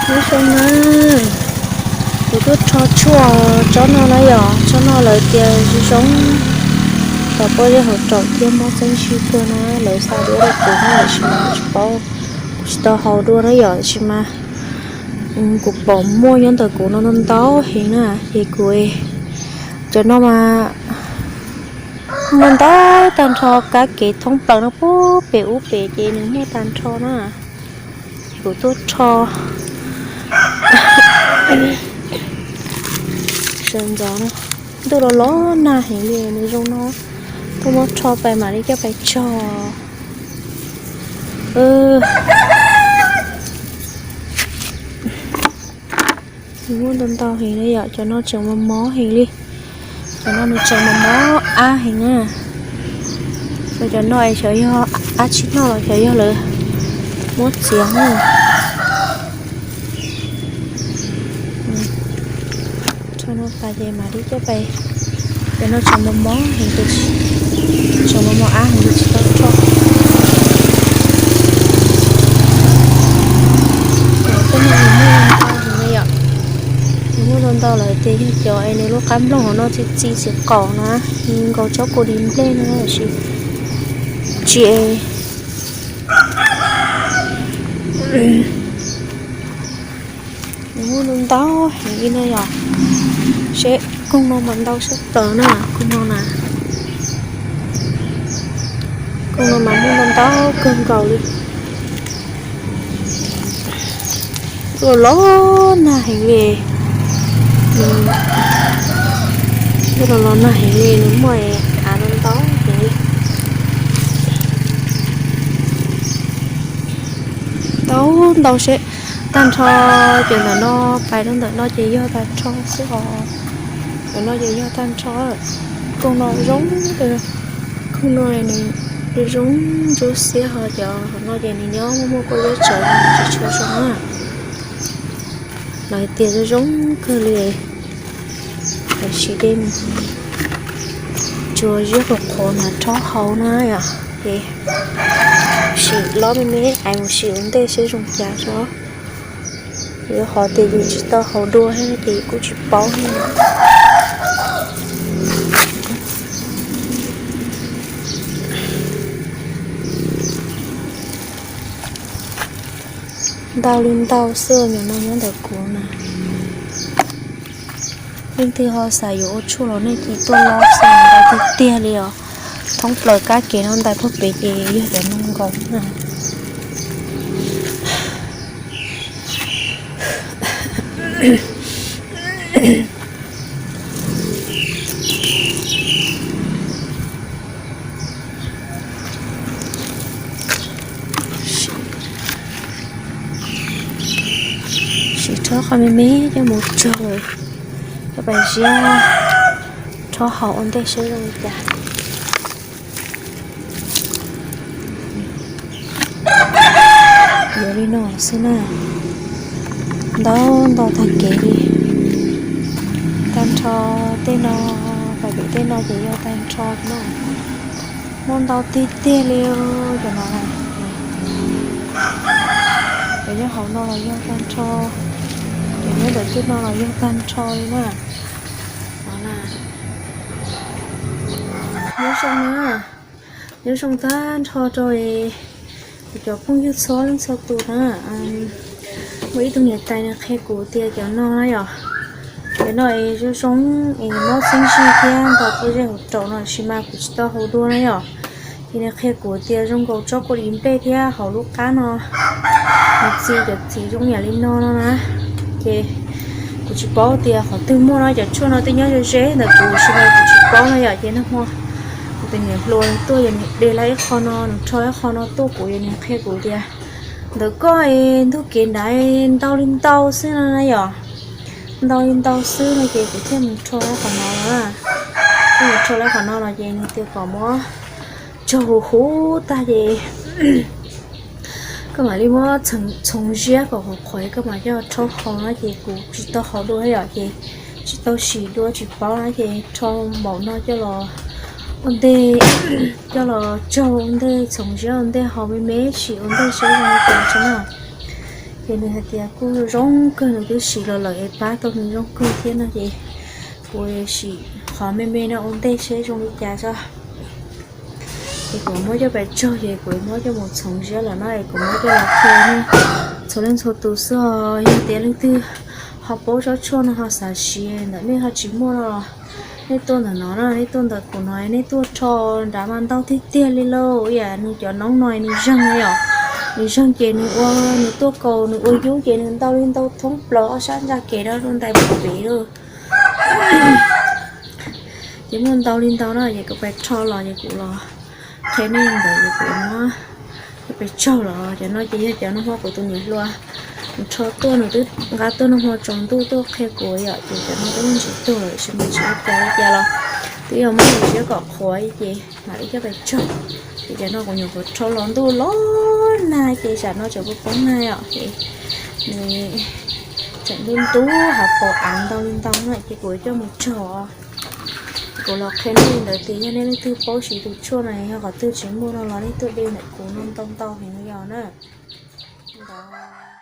Nyob zoo na, kuv tuaj rho tshuaj tsob no na yom, tsob no lawv tias zoo zoo rau poj zeb hauv raum thiab mob txeeb sib tuag na, lawv xa duab rau kuv na, tiam sis mas kuv tsis paub, kuv tsis tau haus dua na yom, tiam sis mas kuv pom muaj nyob ntawm kuv no ntau ntau heev na, ces kuv, cov no mas muaj ntau tag nrho, kab kev thoob plaws no puag pem ub pem ces nws muaj tag nrho na. Ces kuv tuaj rho sawv ntxov no, ntuj los los nag heev li, nws zoo no tuaj muab rho pais mam li coj pais tsog. Muaj ntau ntau heev li yom, cov no tseem mos mos heev li. Cov no nws tseem mos mos ab heev na. Cov no es xyov yog ab tsi noj los xyov yog lawv muab txiav na. Rho no tas ces mam li coj pais. Cov no tseem mos mos heev, tseem mos mos ab heev, tsis tau rho. Tej no nws muaj ntau heev na yom. Nws muaj ntau ntau lawm tias yog cov es nws lub qab nplooj hauv no txi txi txiv qaum na, nkaus tsob kua dis nplej no tiam sis tsis Nws muaj ntau ntau heev li na yom. Seb, koog no mas ntau sab plaws na, koog no na. Koog no mas muaj ntau ntau kawg nkaus li. Los los nag heev li. Ntuj los los nag heev li, nws muaj av ntau ntau heev li. Ntau ntau seb, tag nrho cov ntawm no, pais rau ntawm no ces yog tag nrho xwb os. Ntawm no ces yog tag nrho. Koog no zoo, koog no nws zoo ntsuab xiab ho cov no ces nws nyob muaj muaj kua zaub tsawv tsis tshua zoo na. Lawv tias zoo zoo kawg li. Lawv siv dej mus tsuav ziab qhuav qhuav mas rhaub hau na yom. Ces sim los me me es mus sim ua ntej seb zoo cas tso. Yuav qhov tias yus tsis tau haus dua thiab ces yus kuj tsis paub thiab. Ntau li ntau xwb, nyob no nyob ntawm kuv na. Leej twg ho xav yuav ua tshuaj los nej cia li tuaj lob xwb, ntau tiag tiag li os. Thoob plaws kab kev no ntais puag pem ces yog cov no nkaus na. Sim rhaub qhov me me coj mus tsaug, coj pais ziab, rhaub hau ua ntej seb zoo li cas. Yuav li no xwb na. Ntau ntau tag kev li. Tag nrho tej no, pais pem tej no ces yog tag nrho na. Muaj ntau tiag tiag li cov no. Cov nyob hauv no los yog tag nrho, cov nyob ntawm tej no los yog tag nrho li na. No na. Nyob zoo na, nyob zoo tag nrho rau kuv cov phooj ywg txhua leej txhua tus na. Muaj ib tug niam tais nws qhia kuv tias cov no na yom, cov no es zoo zoo es mob txeeb zig thiab ntaus pob zeb hauv raum no sis mas kuv tsis tau haus dua na yom. Ces nws qhia kuv tias zoo nkaus tsob kua dis nplej thiab hauv lub qab no, nws txi cov txiv zoo yam li no no na. Ces kuv tsis paub tias qhov twg muaj no, cov tshuaj no twb nyob ze ze ntawm kuv sis mas kuv tsis paub no yom. Ces nag hmo kuv tus niam hluas tuaj yog nws de lawm ib qho no, nws rho ib qho no tuaj kuv, yog nws qhia kuv tias ntawm koj es ntug kev nrad ntau li ntau xwb no na yom. Ntau li ntau xwb no ces kuv thiaj mus rho lawm qhov no na. Thiaj mus rho lawm qhov no los ces nws tias kom muab tsaug huv huv tag ces koj mam li muab txhoov ziab kom qhuav qhuav koj mam coj rhaub hau na. Ces kuv tsis tau haus dua yom, ces tsis tau sim dua tsis paub na, ces rho npaum no coj los ua ntej, coj los tsaug ua ntej, txhoov ziab ua ntej, haus me me sim ua ntej seb zoo li cas tso na. Ces nws hais tias kuj zoo kawg, nws twb siv los lawm es pab tau nws zoo kawg thiab no ces kuv sim qhov me me no ua ntej seb zoo li cas tso. Ces kuv muab coj pais tsaug ces kuv muab coj mus txhoov ziab lawm no es kuv muab coj los qhia nej txhua leej txhua tus xwb os. Yog tias leej twg ho paub tsob tshuaj no ho xav siv ntawm nej ho tsis muaj no los nej tuaj ntawm no na, nej tuaj ntawm kuv no, nej tuaj rho nrad mas ntau tiag tiag li lauj. Ib yam nws cov noob no nws zeeg yom, nws zeeg ces nws ua, nws tuaj kaus nws ua yub ces nws ntau li ntau thoob plaws ob sab ntsa kev rau ntais pem lawm. Ces muaj ntau li ntau no ces kuv pais rho los ces kuv los qhia nej ntawd ces kuv muab coj pais tsaug los. Cov no ces yog cov nag hmo kuv tus niam hluas nws rho tuaj, nws twb nqa tuaj nag hmo tsaus ntuj tuaj qhia kuv yom, ces cov no twb muaj ntsis tuag lawm, tab sis mas tsis ua cas li cas los twb yog muab ntsis kom qhuav ces mam li coj pais tsaug. Ces cov no kuv nyuam qhuav rho los ntuj los nag ces tsam no tseem poob nag yom, ces nws tseem ntub ntub hav paus av ntau li ntau na ces kuv coj mus tsaug. Kuv los qhia nej li ntawd tias yog nej leej twg paub siv tus tshuaj no yog qhov twg tsis muaj no los nej tuaj de ntawm kuv no ntau ntau heev li os na. Ntawd